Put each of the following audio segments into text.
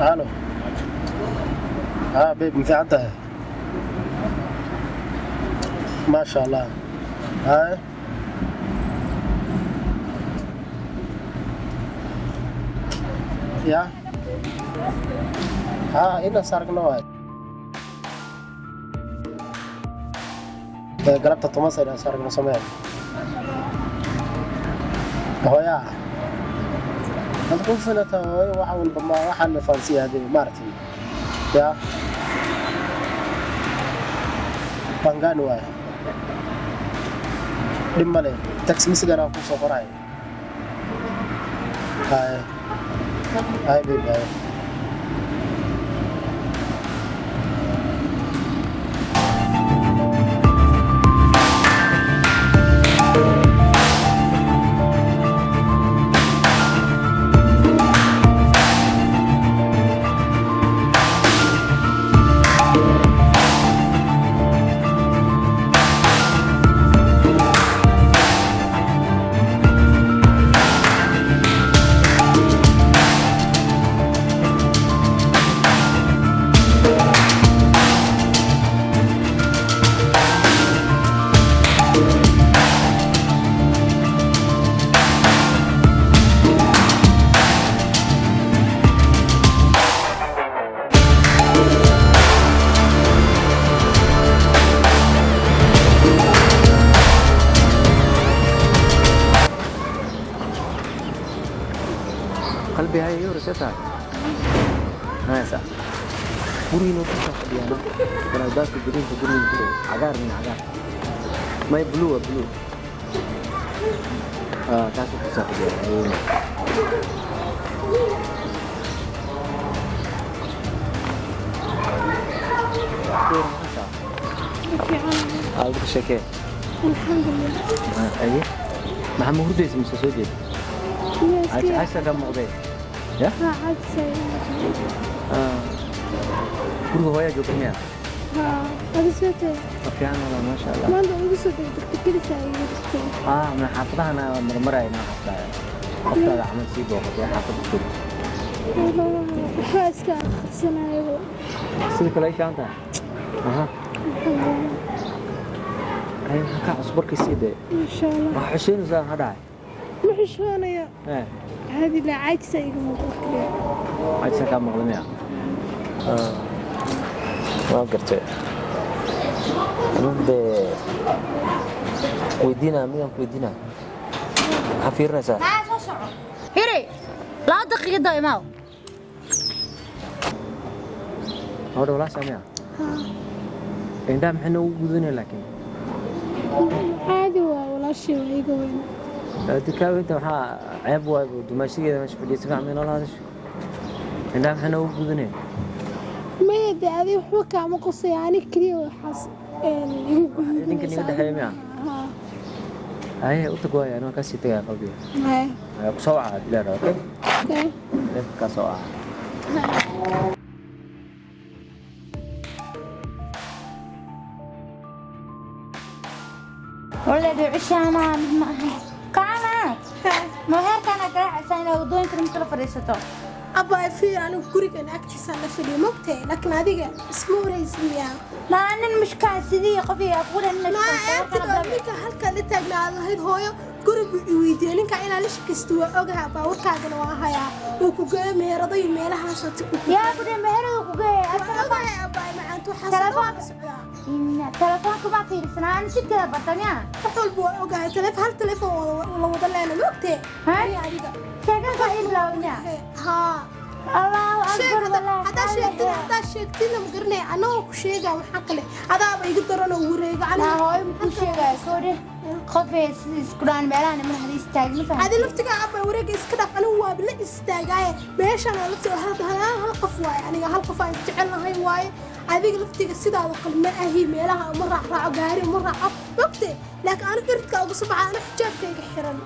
Hello. Haa babe, ma fiican tahay? Maasha Allah. Haye, ya haa, inaas aragno waay. Ee galabta 10 sa inaas aragno samee. Hooyaa had ku filata hooyo, wax walba ma waxaa la fahansiiya hadee maaragtay ya Pangani waay. Dhib male, text message anaa kuu soo qorayo. Haye haye babe, haye. Qalbi, hay hore, see tahay? Haysa gurigiina ku soo fadhiyaano bal albaabka greenka guriga ku dhow, cagaar min cagaar may blue waa blue. Ah, kaas ku soo fadhiyaa. Aad ka sheekee. Alxamdulilah. Aye, maxaa ma hurdaysa mise soo jeeda? Caajis ka muuqday ya. Haa, caajis. Guriga hooyaa joogta miya? Haa, adi soo tahay? Ma fiican walaa, maasha Allah. Maanta ugu soo degdegtay, kelisaa igu jirtay. Ah, ma xaafadahana marmarayna, xaafadaha qoftaada camal sii booqatay xaafadda joogta. Waxaa iska akhrisanaayo. Sida kale ay fiican tahay, aha. Alxamdulilah. Ay, maxaa kaa cusub warkiisii dee? Maasha Allah. Waxaa xuseenaysaa, maxaa dhacay? Ma xishoonaya. Ee. Caadi laa, caajisa iga muuqda kaliya. Caajisa kaa muuqda miya? Waa gartay. Dee weydiinaa, midaan ku weydiinaa, maxaa fiirinaysaa? Maxaa soo soco? Hiri, 2 daqiiqada imaaw. Gabadha walaashaa miya? Haa. Indhaha maxay noogu gudanaya laakiin? Caadi waa, walaashii waa iga weyn. Dikaaweynta maxaa ceeb waay? Dumaashigeeda meesha fadhiya, si fiican bay noola hadasho. Indhaha maxay noogu gudanaya? Maya dee, adi waxba kaama qosaya, aniga keliya waxaas igu Idinka niga dhexeeya miya? Haa. Haye, u tag waaya, anaa kasii tagaya qalbiga. Haye. Ayaa ku soo wacaa dilaara, okay? Okay. Leefka kaa soo wacaa. Walaal cishaana mid ma ahan. Kacana. Ma heerkaana garaacaysaa inaad waddooyinka mid kala fadhiisato? Abaa fiir, anigu gurigan agtiisaan la fadhiyo mogtahay, laakiin adiga isma waraysid miyaa? Maalin mushkaan sidii qof iyo aqula nin. Maa eegtid oo ninka halkaa la taagnaa aad lahayd hooyo gurigu i weydiiyey, ninka inaa la shakaysto waa ogaha, baawarkaagana waa hayaa, uu ku geeyo meherado iyo meelahaas. Yaa ku dhin meheradu ku geeyay? Waa ogahay abaa macaantu, waxaas waa ka socdaa. Telefoonka ma fiirsanaa ani, sidkeeda bartamiya. Wax walba waa ogahay, hal telefoon la wada leena mogtahay ani adiga. Sheekada ii bilowdmiya? Haa. Allahu akbar, walaahi. Haddaa sheegtidna ma garanaya, anagoo ku sheegaa waxaa kale adaaba iga daran oo wareega. Naa hooyo muxuu sheegaya? Soo dheh qofay sida isku dhaan meelaha niman hada istaagin, ma Adi laftiga abba wareega iska dhaaf, anigu waaba la istaagaaye meeshaan laftiga hal qof waaye, aniga hal qof aan jecelnahay waaye. Adiga laftiga sidaada kale ma ahi, meelaha uma raacraaco, gaari uma raaco mogte, laakiin anigu iridka uga soo baxa anigu xijaabkayga xiran.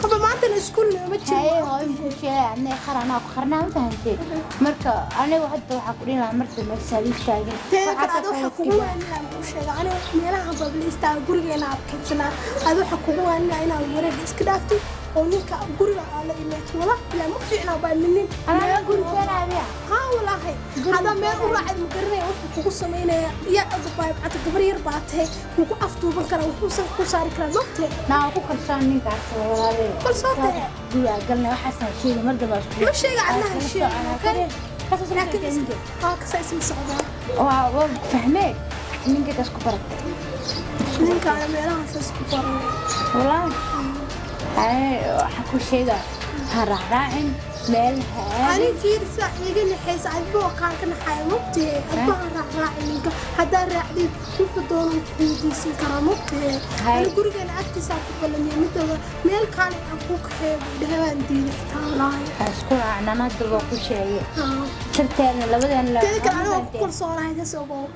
Haba maantana iskuulna ma jiro. Haye hooyo muxuu sheegaya? Adna qar anaa ku qarnaa, ma fahantay? Marka anigu hadda waxaa ku dhihi lahaa marta meesha hada istaagin. Teeda kale adi waxaa kugu waaninaa, muxuu sheega, anigu meelaha baaba la istaaga, gurigeena adkaysanaa. Adi waxaa kugu waaninaa inaad wareega iska dhaaftid. Oo ninka guriga aa la imaatay, walaahi bilaa, ma fiicna baa minin. Anaa gurigeena? Haa, walaahi, hadaa meel u raacid ma garanaya wuxuu kugu samaynaya. Yaa oga baabcata, gabar yar baa tahay, wuu ku afduuban karaa, wuxuusan ku saari karaa, mogtahay? Naa ku kalsoon ninkaas, walaalay. Kalsoon tahay. Guriga galnay, waxaasna sheegay mar dambe isku Ma sheega, adnaha sheegin, okay? Laakiin haa, kasaa isla socdaa. Waa fahmee, ninka kas ku baratay? Ninkaana meelahaas isku baranay. Wallaahi haye, waxaan ku sheegaa, ha raacraacin meel ha aadin. Ani fiirsa iiga naxaysa, adba waa kaan ka naxaya, mogtahe? Adba ha raacraacin ninka. Haddaa raacdid, wuxuu doono ku weydiisan karaa, mogtahe? Hay. Ani gurigeena agtiisaa ku ballamiyay midooda, meel kaale aan kuu kaxeeyo buu dhahay, waan diiday xitaa, walaahi. Ha isku raacin, anaa hadda waa ku sheegay. Haa. Sirteena labadeena. Teeda kale, anigoo ku kalsoonahay, taas ogow.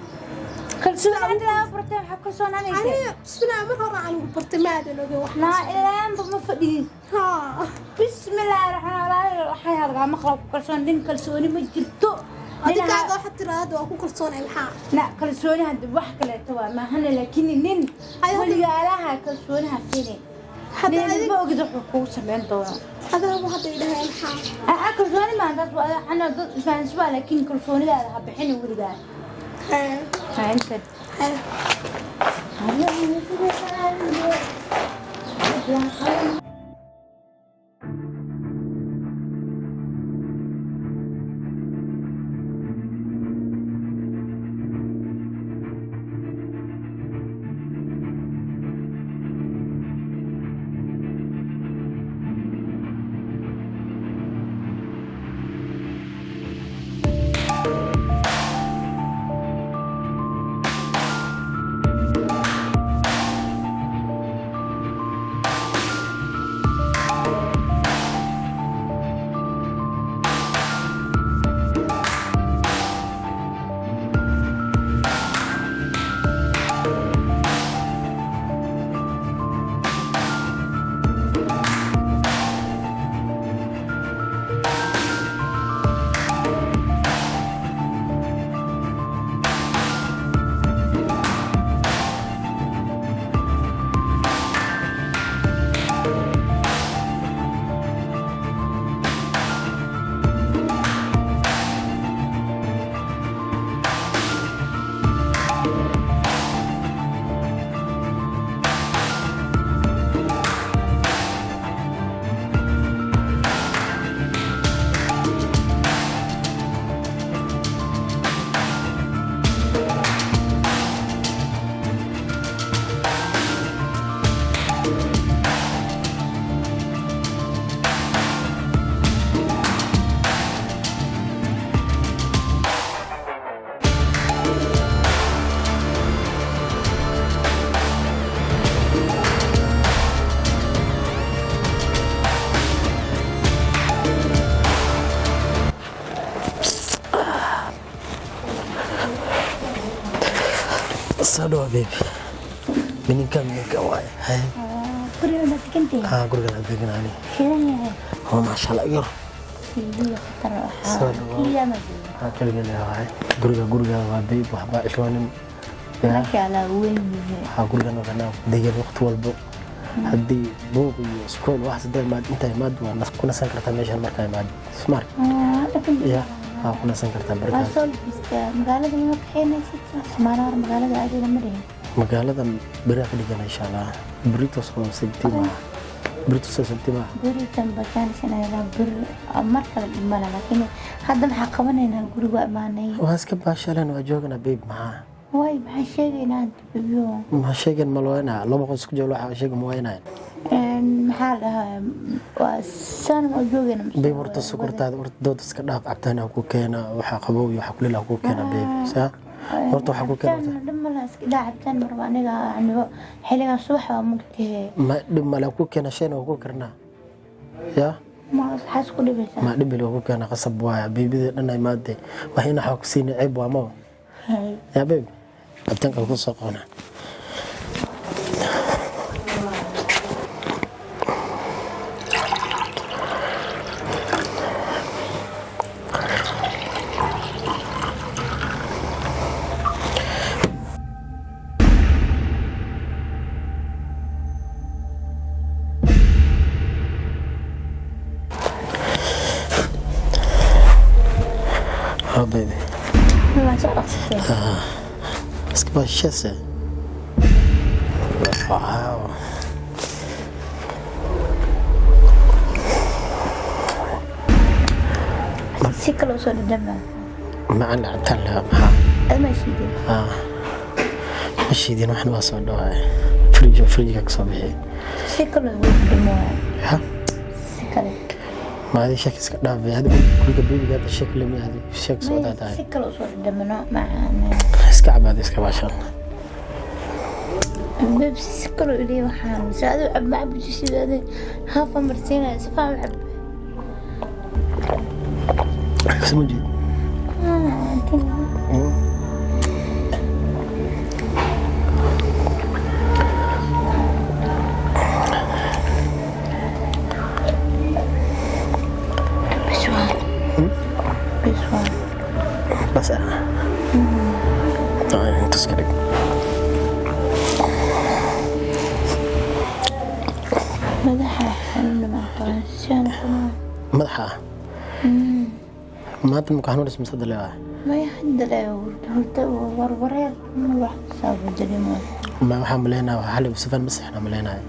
Kalsooni hadda laba bartay, waxaa kalsoonaanaysa? Aniga bismillah, mar hore anigu bartay, maadan oge wax. Naa ilaanba ma fadhidid. Haa. Bismillaahi raxmaan raxiim, waxay hadgaa maqla ku kalsoon nin, kalsooni ma jirto. Adigaaga waxaad tiraahda waa ku kalsoonay, maxaa? Na kalsooni hadda wax kaleeto waa maahane, laakiin nin Ay, hadda- weligaalaha kalsooni ha siinin. Hadda nin adig ma ogid wuxuu kugu samayn doono. Adaaba hadda idhahay, maxaa? Aa kalsooni maan taas waa ana dad isfahansbaa, laakiin kalsoonidaada ha bixinin weligaa. Hee. Ha inta. Hee. Soo dhawa baby, mininka mininka waaye. Haye. Guriga ma degantahay? Haa, gurigan aan deganaani. Shidan yahay. Oo, maasha Allah, yar. Fiidiyo khatar waxaa. Soo dhawaad. Keliya ma joogo? Haa, keliga le waaye guriga. Guriga waa babe, waxba cishoonin. Yaa. Maasha Allah, weyn yahay. Waxaa gurigan oo kanaa degan waqti walbo, haddii buuq iyo iskool wax saddex maad inta imaad, waa ku nasan kartaa meeshan markaa imaad smart. Ya, waa ku nasan kartaa. Waa barkaas. Soo labistaa, magaalada ma kaxaynaysid? Maalin hore magaalada aadayna ma dhihin. Magaalada beraa ka dhigana, insha Allah. Berito soo sabti maaha, berito soo sabti maaha. Beri dambe jaanisanaynaa, beri mar kale dhimana, laakiin hadda maxaa qabanaynaa? Guriga waa imaanay. Waa iska baashaleen, waa jooganaa babe, maxaa? Waay, maxaa sheegaynaa bibiyo? Maxaa sheegan? Ma looynaa laba qof isku jecel, waxaa sheega ma waynaayan. Maxaa la dhahaa, waa saan ma joogayna mise? Babe, horta sokortaada, horta dood iska dhaaf, cabtaan ha ku keena, waxaa qabow iyo waxaa kuleel ha ku keena babe, saa horta waxaa ku keena horta. Cabitaan dhib ma laha, iska dhaa cabitaan marba, aniga anigo xilligan subax waa mugtahe. Ma dhib male, ku keena shayna waa ku karnaa ya. Ma maxaa isku dhibaysaa? Ma dhib male, waa ku keena, qasab waaya beebida dhan ay maade wax ina xog siini, ceeb waa mawa. Hay. Ya babe, cabitaanka ku soo qoona. Oh baby. Waa soo dhaqsatay. Iska baashase. Wow. Si kale usoo dhadhama. Macaan cabitaan lahaa maxaa? Adma shiidin. Ah. Ma shiidin, waxna waa soo dhawaay. Fridge ka soo bixi. Si kale ugu dhadhamo. Ha? Si kale. Ma adi shaki iska dhaafay. Hada guriga baby-ga hadda shaki lama hadi shaki soo tahay. Si kale usoo dhadhamano macaan. Iska cabaad, iska baashaan. Babe, si kale ilii waxaan mise adu cab ma cabjisid, adi hafa marsiinaya si faan u cab. Kasma jeed. Bes waa. Bes waa. Bas ah. Ay, intaas ka dhig. Madaxa xanuun ma aqaan saan kuma. Madaxa. Maanta ma ku xanuunaysa mise hadda leedahay? Maya, hadda le hurda warwareer ma wax saabu dareemo. Ma waxaan maleynayaa waxaa xalay sifan ma seexna maleynayaa.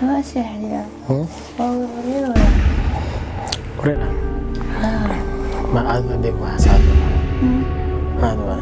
Waa seexdiyaa. Waa warwareer. Wareer ah? Ma aad waa babe, waxaas aad waa. Aad waa.